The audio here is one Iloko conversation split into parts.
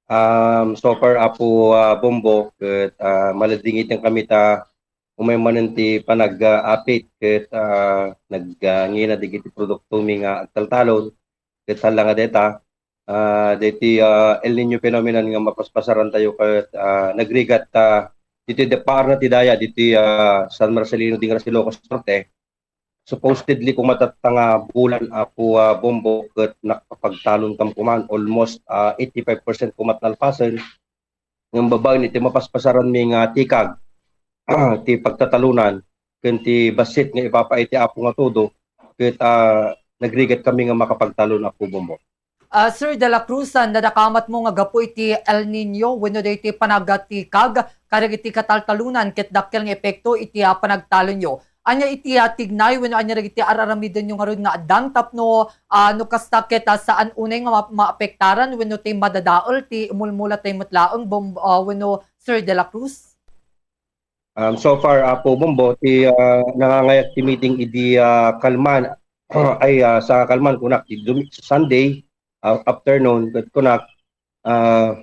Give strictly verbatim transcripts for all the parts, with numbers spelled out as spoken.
Um, so far, Apo, ah, Bombo, ket, ah, maladingiten kami ta umay manen ti panag-, ah, apit ket, ah, nag-, ah, ngina dagiti produktomi nga agtaltalon. Ket saan la nga dayta, ah, daytoy, ah, El Niño phenomenon nga mapaspasarantayo ket, ah, nagrigat ta ditoy deparna ti daya, ditoy, ah, San Marcelino, Dingras, Ilocos Norte. Supposedly, koma tatta nga bulan, Apo, ah, Bombo, ket nakapagtalon kam koman, almost, ah, eighty-five percent koma nalpasen. Ngem babaen iti mapaspasaranmi nga tikag, ti pagtatalonan, ken ti bassit nga ipapaay ti Apo nga todo, ket, ah, nagrigat kami nga makapagtalon, Apo Bombo. Ah, Sir De La Cruz, ah, nadakamatmo nga gapu iti El Niño wenno daytoy panagtikag kadagiti kataltalonan ket dakkel nga epekto iti, ah, panagtalonyo. Ania iti, ah, tignay wenno ania dagiti ar-aramidenyo ngarud nga addan tapno, ah, no kasta ket, ah, saan unay nga ma-, maapektaran wenno ti madadael ti mulmula tayo met laeng, Bom-, ah, wenno Sir De La Cruz? Um, so far, Apo Bombo, ti, ah, nangangayak ti meeting idi, ah, kalman, ay, ah, sa kalman, kunak, ti Dum-, Sunday, ah, afternoon, ket kunak, ah,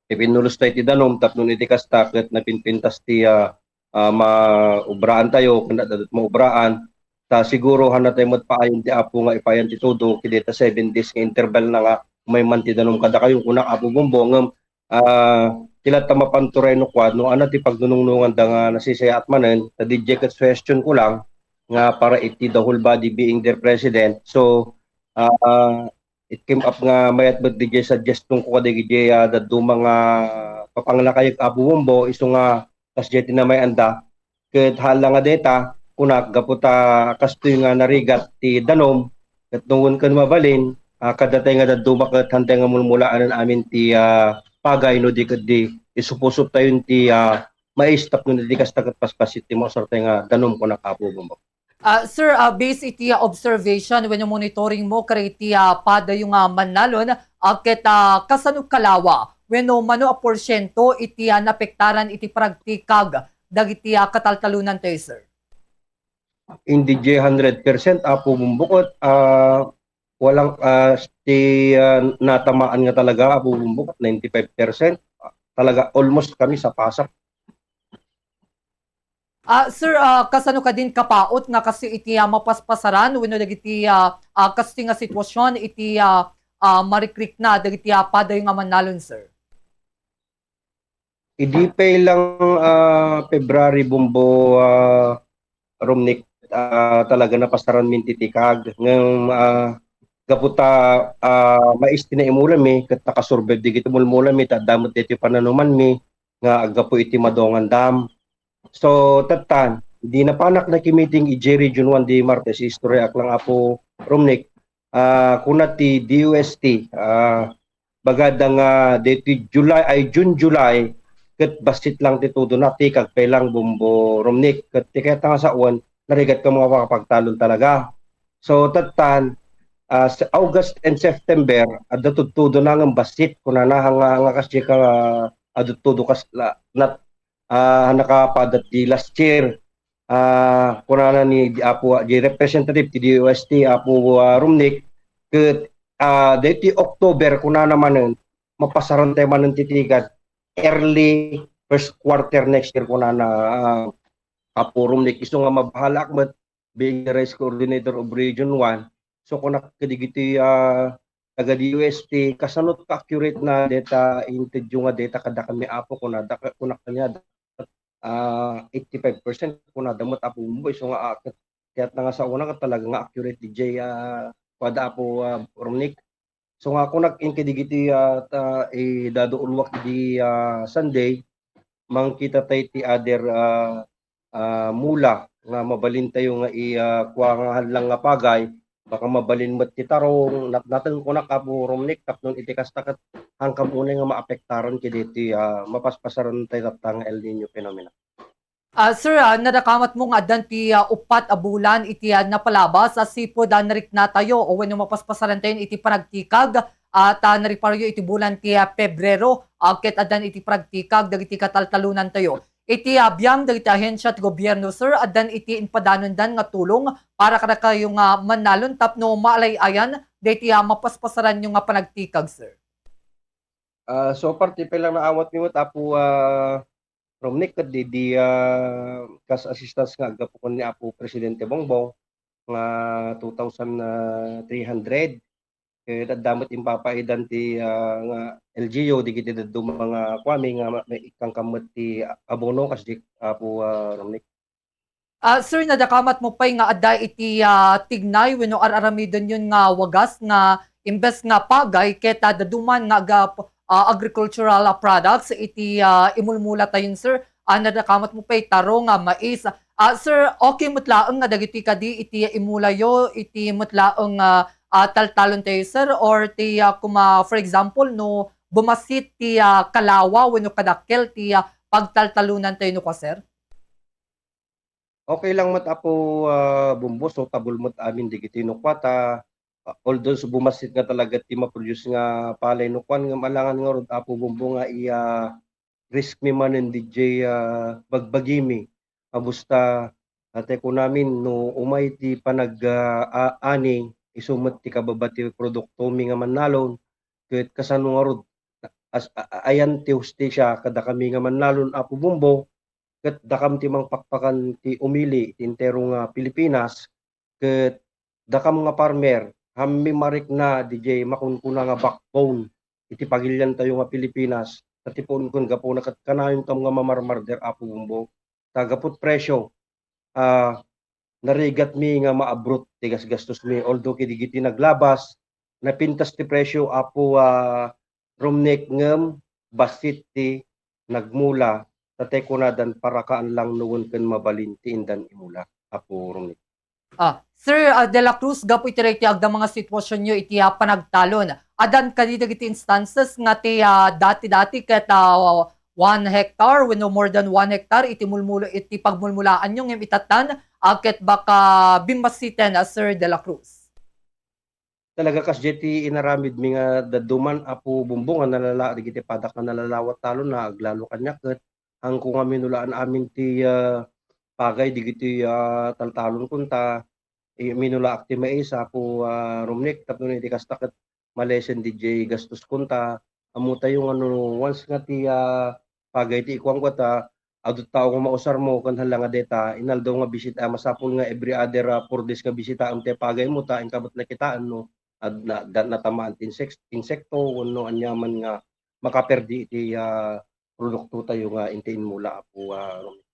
ipinnulos tayo ti danum, tapno iti kasta, ket napinpintas ti, ah, ah, maubraan tayo, ken adda met maubraan. Ta siguro, hana tayo met paayen ti Apo nga ipayan ti todo, kideta seven days nga interval na nga, umay man ti danum kadakayo, kunak, Apo Bombo, ngem, ah, ti latta mapanturay no kuan, no, ano ti pagdunungnungan da nga nasisayaat manen, ta D J ket suggestion ko lang nga para iti the whole body being their president. So, ah, it came up nga mayat met D J suggestion ko kadagiti, ah, dadduma nga papanglakayek, Apo Bombo, isu nga kasdiay ti namayanda. Ket hala nga deta, kunak, gapu ta kastoy nga narigat ti danum, ket nungon ken mabalin, ah, kadatay nga dadduma ket hantay nga mulmulaanen amin ti, ah, pagay no di ket di isupusottayon ti, ah, mais tapno di kasta ket paspassit ti mausartay nga danum, kunak, Apo Bombo. Ah, sir, ah, based iti, ah, observation wenno monitoring mo kadagiti, ah, padayo nga mannalon, ah, ket, ah, kasano kalawa wenno mano a porsiento iti, ah, naapektaran iti panagtikag dagiti, ah, kataltalonantayo, sir? Hindi di hundred percent, Apo Bombo, ket, ah, walang, ah, ti, ah, natamaan nga talaga, Apo Bombo, ket ninety-five percent. Talaga, almost kami sa pasak. Ah, sir, ah, kasano kadin kapaut nga kastoy iti, ah, mapaspasaran wenno dagiti, ah, ah, kastoy nga sitwasyon iti, ah, ah, marikrikna dagiti, ah, padayo nga mannalon, sir? Idi pay lang, ah, February, Bombo, ah, Romnick, ah, talaga napasaran mi ti tikag. Ngem, ah, gapu ta, ah, mais ti naimulanmi, ket nakasurvive dagiti mulmulanmi, ta adda met daytoy pananumanmi nga aggapu iti Madongan Dam. So, tattan, idi napanak nakimiting idiay Region one idi Martes, istoryaak lang, Apo Romnick, ah, kuna ti D O S T, ah, bagada nga daytoy July, ay, June, July, ket bassit lang ti todo, natikag pay lang, Bombo Romnick, ket ti kayat nga sawen, narigat ka nga makapagtalon talaga. So, tattan, ah, sa August and September, adda tudtudona ngem bassit, kunana, nga, nga kasdi ka, ah, adda tudo kas-, la-, nat-, ah, nakapadat di last year. Ah, kunana ni di Apo, di representative ti D O S T, Apo, ah, Romnick, ket, ah, daytoy October, kunana manen, mapasarantay manen ti tikag early first quarter next year, kunana, ah, Apo Romnick, isu nga mabahalaak met being the rice coordinator of Region one. So, kunak kadagiti, ah, taga D O S T, kasano ka-accurate na dayta intedyo nga dayta kadakami, Apo, kunada, kunak kaniada, ah, eighty-five percent kunada met, Apo Bombo, isu nga, ah, ket, kayat nga saona ket talaga nga accurate diay, ah, kuada, Apo, ah, Romnick. So nga, kunak ken kadagiti, ah, ta-, idadauluak idi, ah, Sunday, mangkita tay ti other, ah, ah, mula nga mabalintayo nga i-, ah, kua nga hallang nga pagay, baka mabalin met ti tarong, nat-, nateng kunak, Apo Romnick, tapno iti kasta ket hankam unay nga maapektaran kadaytoy, ah, mapaspasaran tay tatta nga El Niño phenomena. Ah, sir, ah, nadakamatmo nga addan ti, ah, uppat a bulan iti, ah, napalabas, ah, sipud, ah, nariknatayo wenno mapaspasarantayon iti panagtikag, ah, ta nariparyo iti bulan ti, ah, Pebrero, ah, ket addan iti panagtikag dagiti kataltalonantayo. Iti, ah, biang dagiti ahensia ti gobierno, sir, addan iti impadanondan nga tulong para kadakayo nga mannalon tapno maalay-ayan daytoy, ah, mapaspasaranyo nga panagtikag, sir? Ah, so far, ti pay lang naawatmi met, Apo, ah, Romnick, ket di, di, ah, cash assistance nga aggapu ken ni Apo Presidente Bongbong nga two thousand three hundred. Ket adda met impapaidan ti, ah, nga L G U, dagiti dadduma nga kuami nga ma-, maikkankan met ti abono, kas di, Apo, ah, Romnick. Ah, sir, nadakamatmo pay nga adda iti, ah, tignay wenno ar-aramidenyon nga wagas nga imbes nga pagay ket, ah, daduman nga aga-, ah, agricultural, ah, products iti, ah, imulmulatayon, sir. Ah, nadakamatmo pay tarong, ah, mais. Ah, sir, okay met laeng nga dagitoy kadi iti imulayo, iti met laeng, ah, ah, taltalontayo, sir, or ti, ah, kuma, for example, no bumassit ti, ah, kalawa wenno kadakkel ti, ah, pagtaltalonantayo no kua, sir? Okay lang met, Apo, ah, Bombo, suitable met amin dagiti no kua ta, ah, although so bumassit nga talaga ti ma-produce nga palay no kuan, ngem alangan ngarud, Apo Bombo, nga iya risk mi manen diay, ah, bagbagimi. Abusta, ah, tay kunamin, no umay ti panag-, ah, a-, ani, isu met ti kababa ti produktomi nga mannalon, ket kasano ngarud, as-, a-, a-, ayan ti hustisia kadakami nga mannalon, Apo Bombo, ket dakam ti mangpakpakan ti umili ti entero nga Pilipinas, ket dakam nga farmer, hammi marikna diay makunkuna nga backbone iti pagiliantayo nga Pilipinas, ta ti puon ken gapuna ket kanayontam nga mamarmarder, Apo Bombo. Ta gapu ti presyo, ah, narigatmi nga maabrot ti gasgastosmi, although kadagiti naglabas, napintas ti presyo, Apo, ah, Romnick, ngem bassit ti nagmula, ta tay kunadan, parakaan lang no wen ken mabalin ti indan imula, Apo Romnick. Ah, Sir, ah, De La Cruz, gapu iti daytoy agdama nga sitwasionyo iti, ah, panagtalon, addan kadi dagiti instances nga ti, ah, dati-dati ket, ah, one hectare wenno more than one hectare iti mulmulo-, iti pagmulmulaanyo ngem itattan, ah, ket baka bimmassiten, ah, Sir De La Cruz? Talaga, kasdiay ti inaramidmi nga dadduma, Apo Bombo, nga nalala-, dagiti padak nga nalalawa talon nga aglalo kaniak, ket haanko nga minulaan amin ti, ah, pagay dagiti, ah, taltalon kunta, eh, minulaak ti mais, Apo, ah, Romnick, tapno iti kasta ket malesen diay gastoskon ta ammotayo nga no once nga ti, ah, pagay ti ikuanko ta, adu ti tao nga mausarmo ken hala nga deta, inaldaw nga bisita, masapul nga every other, ah, four days nga bisitaem ti pagaymo ta inka met nakitaen no ad-, na-, da-, natamaan ti insek-, insekto wenno aniaman nga makaperdi iti, ah, produktotayo nga inti inmula, Apo, ah, Romnick.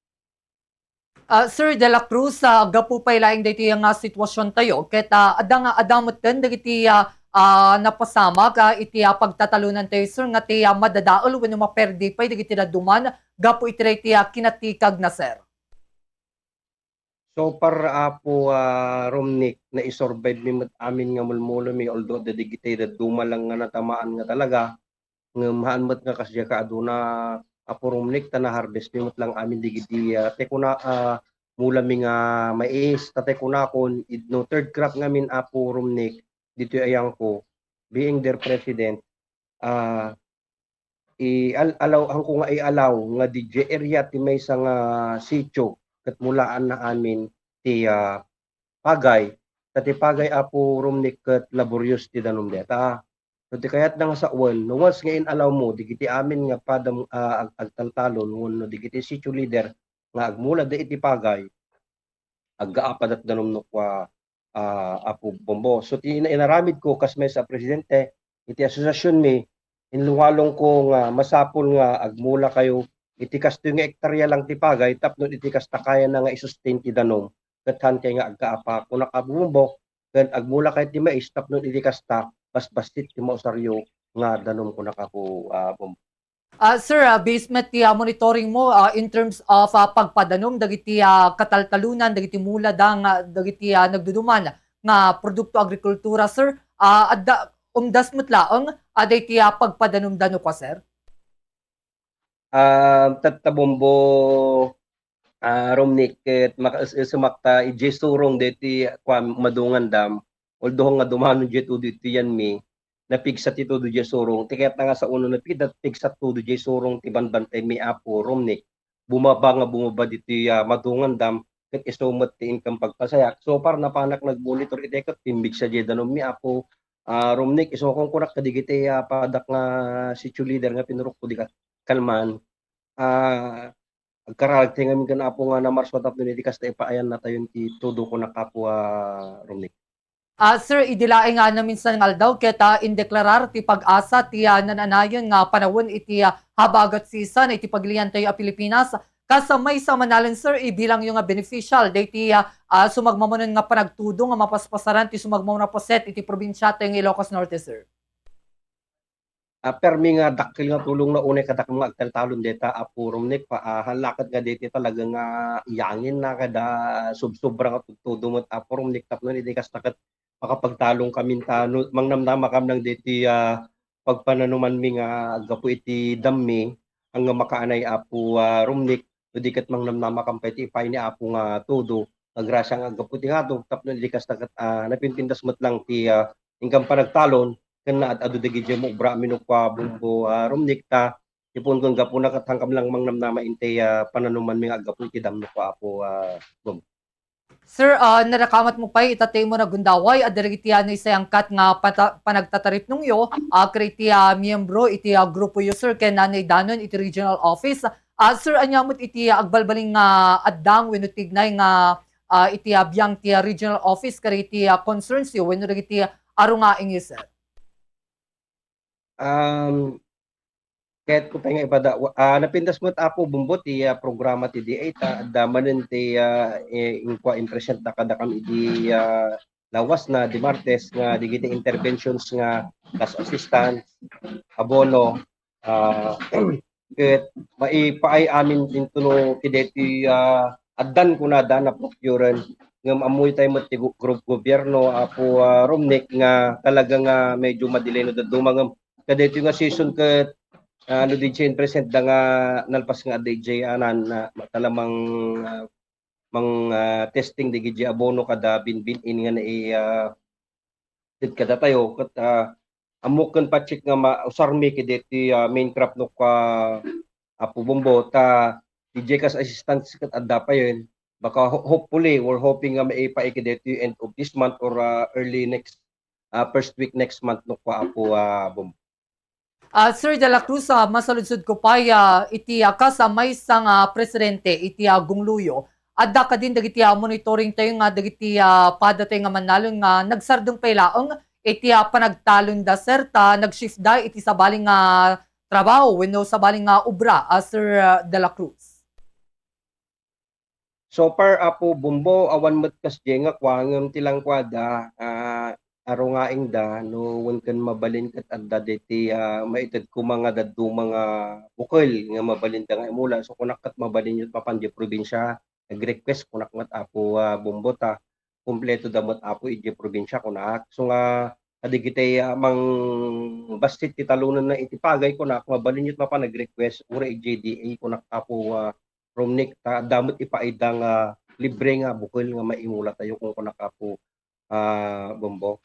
Ah, Sir De La Cruz, ah, gapu pay laeng daytoy nga sitwasiontayo, ket, ah, adda nga, adda metten dagiti, ah, ah, napasamak, ah, iti, ah, pagtatalonantayo, sir, nga ti, ah, madadael wenno maperdi pay dagiti dadduma gapu iti daytoy, ah, kinatikagna, sir? So far, Apo, ah, Romnick, naisurvive mi met amin nga mulmulomi, although adda dagiti dadduma lang nga natamaan nga talaga, ngem haan met nga kasdiay ket aduna, Apo Romnick, ta na-harvest mi met lang amin dagiti, ah, tay kuna-, ah, mulami nga mais, ta tay kunakon, id-, no third crop ngamin, Apo Romnick, ditoy ayangko, being their president, ah, i-al-, alaw-, haanko nga i-allow nga diay area ti maysa nga sitio ket mulaanna amin ti, ah, pagay. Ta ti pagay, Apo Romnick, ket laborious ti danum deta. So, ti kayatna nga sawen, no once nga in-allow mo dagiti amin nga padam, ah, ag-, agtaltalon wenno dagiti sitio leader nga agmulada iti pagay, aggaapa dat danum no kua, ah, Apo Bombo. So, ti ina-, inaramidko kas maysa a presidente iti asosiasionmi, inlungalongko nga masapul nga agmulakayo iti kastoy nga ektarya lang ti pagay tapno iti kasta kayana nga i-sustain ti danum ket haankay nga agkaapa, kunak, Apo Bombo, ken agmulakay ti mais tapno iti kasta, basbassit ti mausaryo nga danum, kunak, Apo, ah, Bombo. Ah, sir, ah, based met ti, ah, monitoring mo, ah, in terms of, ah, pagpadanum dagiti, ah, kataltalonan, dagiti mula da nga, dagiti, ah, nagduduman nga produkto agrikultura, sir, ah, adda, umdas met laeng, ah, daytoy, ah, pagpadanumda no kua, sir? Ah, tatta, Bombo, ah, Romnick, ket makaes-esemak ta idiay surong deti, kuan, Madungan Dam, although nga dumano diay tudo iti yanmi, napigsa ti tudo diay surong. Ti kayatna nga saono, napigsa, pigsa tudo diay surong ti banbantaymi, Apo Romnick. Bumaba nga bumaba ditoy, ah, Madungan Dam, ket isu met ti inkam pagpasayak. So far, napanak nagmonitor iti ket pimbigsa diay danummi, Apo, Ah, Romnick, isu nga kunkunak kadigiti, ah, padak nga sitio leader nga pinurokko di kat-, kalman, ah, agkararagtayo ngamin ken Apo nga namarso tapno iti kasta, ipaayannatayon ti todo kunak, Apo, ah, Romnick. Ah, sir, idi laeng nga naminsan nga aldaw ket, ah, indeklarar ti PAGASA ti, ah, nananayon nga panawen iti, ah, habagat season iti pagiliantayo a Pilipinas. Kas, ah, maysa a manayon, sir, ibilangyo nga beneficial daytoy, ah, ah, sumagmamano nga panagtudo nga mapaspasaran ti sumagmamano a paset iti probinsiatayo nga Ilocos Norte, sir? Ah, permi nga dakkel nga tulongna unay kadakuada nga agtaltalon dayta, Apo Romnick, pa, ah, haan la ket nga daytoy talaga nga iyanginna kada sobsobra nga tudtudo met, Apo Romnick, tapno idi kasta ket makapagtalongkamin ta no mangnamnamakam daytoy, ah, pagpananumanmi nga aggapu iti dammi, nga makaanay, Apo, ah, Romnick, no di ket mangnamnamakam pay ti ipaay ni Apo nga todo, nga grasya nga aggapu iti ngato, tapno idi kasta ket, ah, napinpintas met lang ti, ah, inkan panagtalon, ken naad-adu dagiti maubra a minukua Bombo, ah, Romnick, ta, ti puon ken gapuna ket hankam lang mangnamnama intay, ah, pananumanmi nga aggapu iti dammi ko, Apo, ah, Bombo. Sir, ah, narakamat mo pay ita ti imo nagundaway, a dagiti, ah, naisayangkat nga pata-, panagtataripnongyo, ah, ket iti, ah, miyembro iti, ah, grupoyo, sir, ken, ah, naidanon iti regional office. Ah, sir, ania met iti, ah, agbalbaliw nga addang wenno tignay nga, ah, iti, ah, biang ti, ah, regional office ket iti, ah, concerns yo wenno dagiti, ah, arungaing yo, sir? Um, ket ko pay nga ipada-, wa-, ah, napintas met, Apo Bombo, ti, ah, programa ti D A ta adda manen ti, ah, i-, inkua, impresenta kadakam idi, ah, lawasna, di Martes, nga dagiti interventions nga cash assistance, abono, ah, ket maipaay amin intono ti daytoy, ah, addan kunada na procuren, ngem ammoyo tayo met ti gu-, gru-, gobierno, Apo, ah, Romnick, nga talaga nga medyo madelay no dadduma, ngem kadaytoy nga season ket, ah, no diay impresenta nga nalpas nga adda idiay anan na talaga mang, ah, mang, ah, testing dagiti abono kada binbin-in nga nai-, ah, ket kadatayo ket, ah, ammok ken patsit nga ma-, usarmi kadaytoy, ah, main crop no kua Apo Bombo, ta diay cash assistance ket adda payen. Baka ho-, hopefully, we're hoping nga maipaay kadaytoy end of this month or, ah, early next, ah, first week next month no kua Apo, ah, Bombo. Ah, Sir De La Cruz, ah, masaludsod ko pay, ah, iti, ah, kas, ah, maysa nga presidente iti, ah, gungloyo. Adda kadin dagiti, ah, monitoring tayo nga dagiti, ah, padatayo nga mannalon nga nagsardeng pay laeng iti, ah, panagtalonda, sir, ta nag-shift da iti sabali nga trabaho wenno sabali nga obra, ah, Sir, ah, De La Cruz? So far, Apo Bombo, awan met kasdiay nga kua, ngem ti langkuada, ah, arungaingda no wen ken mabalin ket adda daytoy, ah, maited koma nga dadduma nga bukel nga mabalinda nga imula. So kunak ket mabalinyo mapan diay probinsia, nag-request kunak met, Apo, ah, Bombo, ta kumpleto da met, Apo, idiay probinsia kunak. So nga, kadagiti, ah, mangbassit ti talonenna iti pagay kunak, mabalinyo mapan nag-request, uray idiay D A kunak, Apo, ah, Romnick, ta adda met ipaayda nga libre nga bukel nga maimulatayo, kunkunak, Apo, ah, Bombo.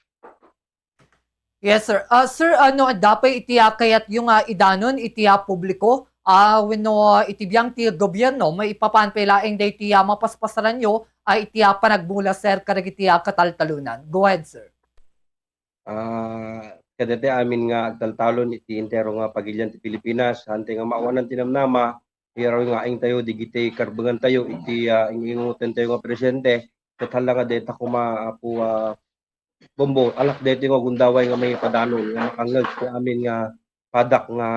Yes, sir. Ah, sir, ano, adda pay iti, ah, kayatyo nga idanon iti, ah, publiko, ah, wenno, ah, iti biang ti gobierno, maipapan pay laeng daytoy, ah, mapaspasaranyo, ah, iti, ah, panagmula, sir, kadagiti, ah, kataltalonan? Go ahead, sir. Ah, kadati amin nga agtaltalon iti entero nga pagilian ti Pilipinas, hantay nga maawanan ti namnama, irarungaing tayo, digiti karbengan tayo, iti, ah, ing-ingutan tayo nga presidente, ket hala nga dayta koma, Apo, ah, Bombo, alak daytoy nga gundaway nga mangipadanon, nga makangngeg ti amin nga padak nga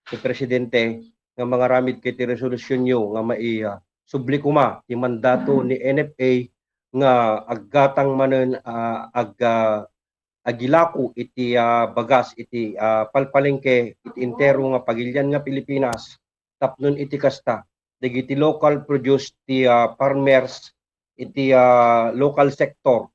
ti presidente nga mangaramid ket ti resolusyonyo nga mai-, ah, subli koma ti mandato ni N F A nga aggatang manen, ah, ag-, ah, agilako iti, ah, bagas iti, ah, palpalengke iti entero nga pagilian nga Pilipinas. Tapnon iti kasta, dagiti local produce ti, ah, farmers iti, ah, local sector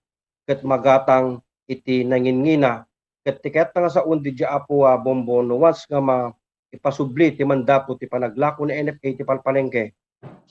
ket magatang iti nangingina. Ket ti kayatna nga saon diay, Apo, ah, Bombo, no once nga ma-, ipasubli ti mandato ti panaglako ni N F A iti palpalengke,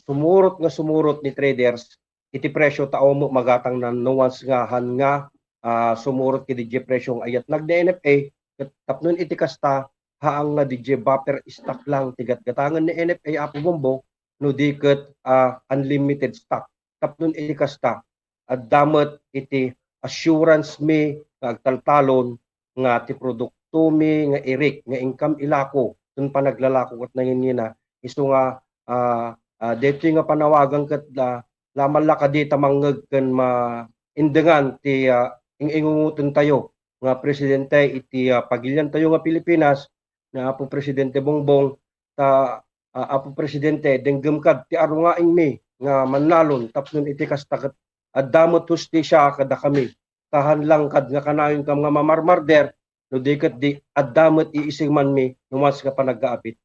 sumurot nga sumurot ni traders iti presyo ta awan met magatangna no once nga han nga, ah, sumurot ket diay presyo nga ayatnag ni N F A, ket tapnon iti kasta, haan nga diay buffer stock lang ti gatgatangen ni N F A, Apo Bombo, no di ket, ah, unlimited stock. Tapnon iti kasta, adda met iti assurance mi nga agtaltalon nga ti produktomi nga irik nga inkam ilako ken panaglalako ket nanginnina. Isu nga, ah, ah, daytoy nga panawagan ket la, laman la kadi ta mangngeg ken maindengan ti, ah, ing-ingungotentayo nga presidente iti, ah, pagiliantayo nga Pilipinas, nga Apo Presidente Bongbong, ta, ah, Apo Presidente, denggem kad ti arungaingmi nga mannalon tapno iti kasta ket adda met hustisia kadakami. Kahan lang kad nga kanayon kam nga mamarmarder, no di ket di adda met iisimanmi no mas nga panaggaabit.